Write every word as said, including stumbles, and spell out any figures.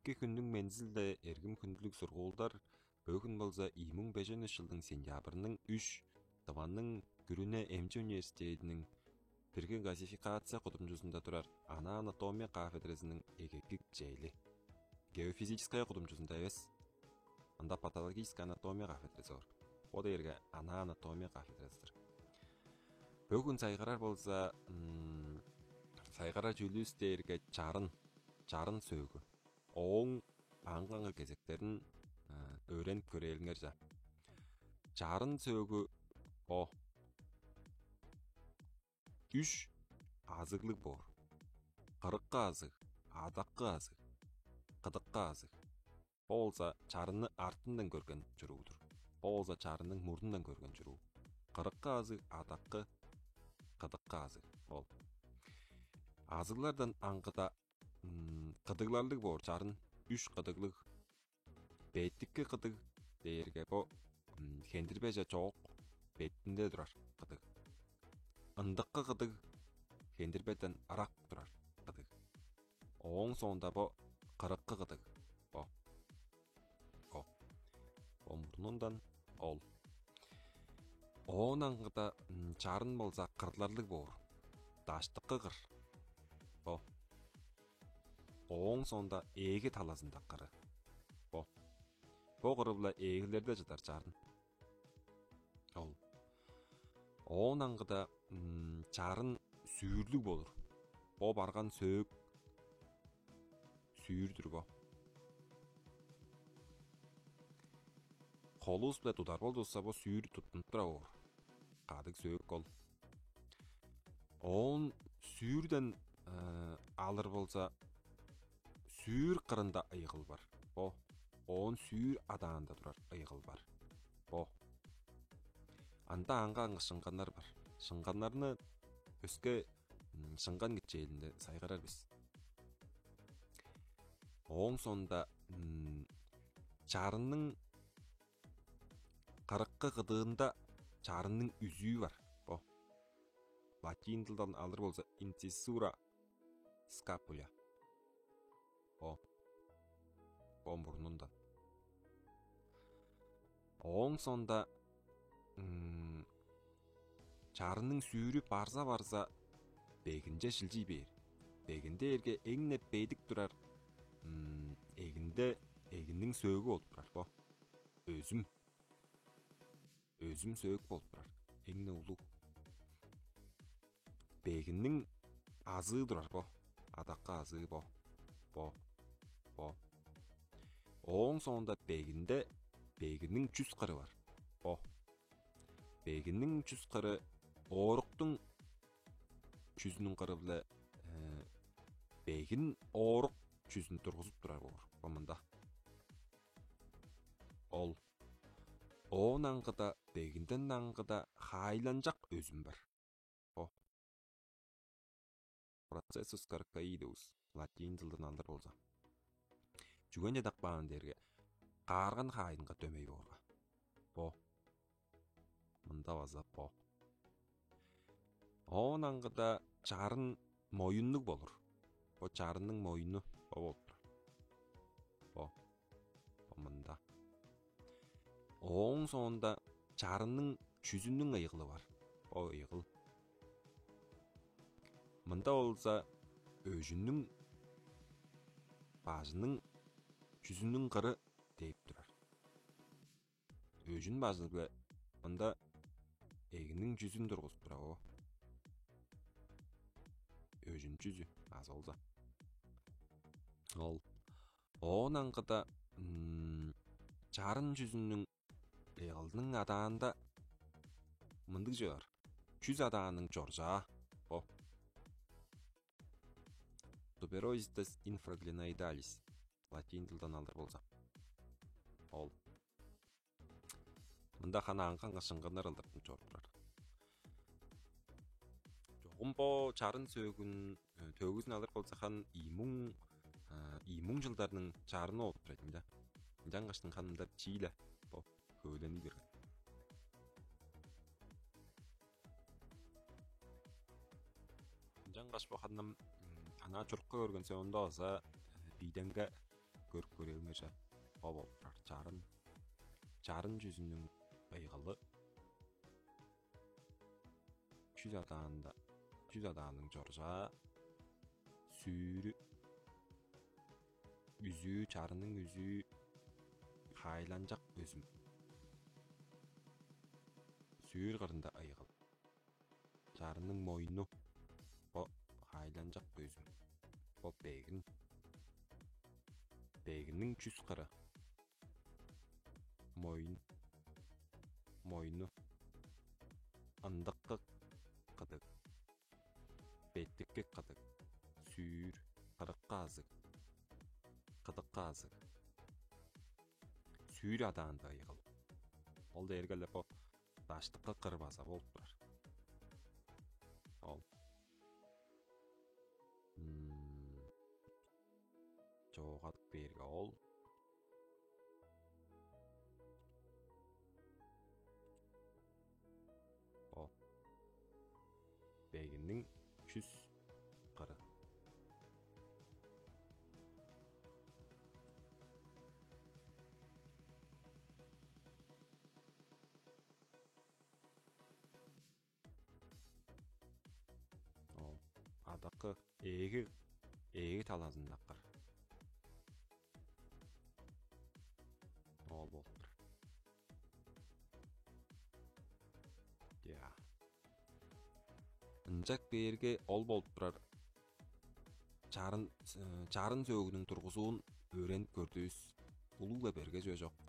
Экки хүннүң мензилде эргим хүндүлүг сургуулдар бөгүн болза ийи муң бежен үш чылдың сентябрының үш, Тываның күрүне эмчи университединиң бирги классификация кудумчузунда турар ана анатомия кафедразының эгегик чээли. Геофизическая кудумчузунда эвес, ында патологическая анатомия кафедразы бар. Бо дээрге ана анатомия кафедразы-дыр. Бөгүн сайгарар болза, сайгарар чүүлүвүс дээрге чарын, чарын сөөгү. Ооң аңгы-аңгы кезектерин өөренип көрээлиңер че. Чарын сөөгү бо. Үш азыглыг боор. Кырыккы азыг, адаккы азыг, кыдыккы азыг. Бо болза чарынны артындан көрген чуруу-дур. Бо болза чарынның мурнундан көрген чуруу. Кырыккы азыг, адаккы, кыдыккы азыг. Ол азыглардан аңгыда кыдыгларлыг боор чарын, үш кыдыглыг. Бетикки кыдыг дээрге бо хендирбеже чоок бетинде турар кыдыг. Ындыккы кыдыг хендирбеден ырак турар кыдыг. Ооң соонда бо кырыккы кыдыг. Бо. Бо. Бо мурнундан ол. Оон аңгыда чарын болза кырларлыг боор. Даштыккы кыр. Бо. Ооң соонда ээги талазында кыры. Бо. Бо кыры-биле ээглерде чыдар чарын. Ол. Оон аңгыда чарын сүүрлүг болур. Бо барган сөөк сүүр-дүр бо. Холувус-биле тудар болдувусса, бо сүүр туттунуп тура боор. Кадыг сөөк ол. Оон сүүрден алыр болза, сүүр кырында ыйгыл бар. Бо. Оон сүүр адаанда турар ыйгыл бар. Бо. Анда аңгы-аңгы шыңганнар бар. Шыңганнарны өске шыңган кичээлинде сайгарар бис. Ооң соонда чарынның кырыккы кыдыында чарынның үзүү бар. Бо. Латин дылдан алыр болза, инцисура скапуля. Бо. Бо мурнундан. Ооң соонда чарынның сүүрү барза-барза бегинче шилчий бээр. Бегин дээрге эң-не бедик турар эгинде, эгинниң сөөгү болуп турар бо. Өзүм. Өзүм сөөк болуп турар. Эң-не улуг. Бегинниң азыы турар бо. Адакка азыы бо. Бо. Бо. Ооң соонда бегинде бегинниң чүс кыры бар. Бо. Бегинниң чүс кыры ооруктуң чүзүнүң кыры-биле бегин оорук чүзүн тургузуп турар боор. Бо мында. Ол. Оон аңгыда, бегинден аңгыда хаайланчак өзүм бар. Бо. Процессус каркаидус, латин дылдан алыр болза. Чүге ынча деп каан дээрге, каарган хаайынга дөмей боорга. Бо. Мында база бо. Оон аңгыда чарын моюннуг болур. Бо чарынның моюну бо болуп турар. Бо. Бо мында. Ооң соонда чарынның чүзүнүң ыйгылы бар. Бо ыйгыл. Мында болза өжүннүң бажының чүзүнүң кыры дээп турар. Өжүн бажы-биле мында эгиниң чүзүн тургузуп турар, о. Өжүн чүзү азы болза. Ол. Оон аңгыда, м, чарын чүзүнүң, ыйгылдың адаанда мындыг чүве бар. Чүс адааның чоржаа. Бо. Tuberositas infraglenoidalis. Латин дылдан алыр болза. Ол. Мында хана аңгы-аңгы шыңганнар ылдыртын чоруп турар. Чогум бо чарын сөөгүн, э, төөгүзүн алыр болза, хан ийи муң, э, ийи муң чылдарның чарыны болуп турар ийин да. Ынчангаштың хан мында чииле бо хөөлени берген. Ынчангаш бо ханным, м, анаа чурукка көрген соонда база, э, бииденге көрүп көрээлиңерже. Бо болуп турар. Чарын, чарын чүзүнүң ыйгылы. Чүс адаанда, чүс адаанның чоржаа, сүүрү, үзүү, чарының үзүү, хайланчак өзүм. Сүүр кырында ыйгыл. Чарының мойну, бо хайланчак өзүм. Бо бегин. Бегинниң чүс кыры. Мойн. Мойну. Ындыккы кыдыг. Беттикки кыдыг. Сүүр. Кырыкка азыг. Кыдыкка азыг. Сүүр адаанда ыйгыл. Ол дээрге-ле бо даштыкка кыр база болуп турар. Ол. М, чоогадып бээрге ол. О. Бегинниң чүс кыры. Ол адакы ээги, ээги талазындакыр. Ол болуп тур. Я. Ынчак бээрге ол болуп турар. Чарын, э, чарын сөөгүнүң тургузуун өөренип көрдүвүс. Улуг-ла берге чүве чок.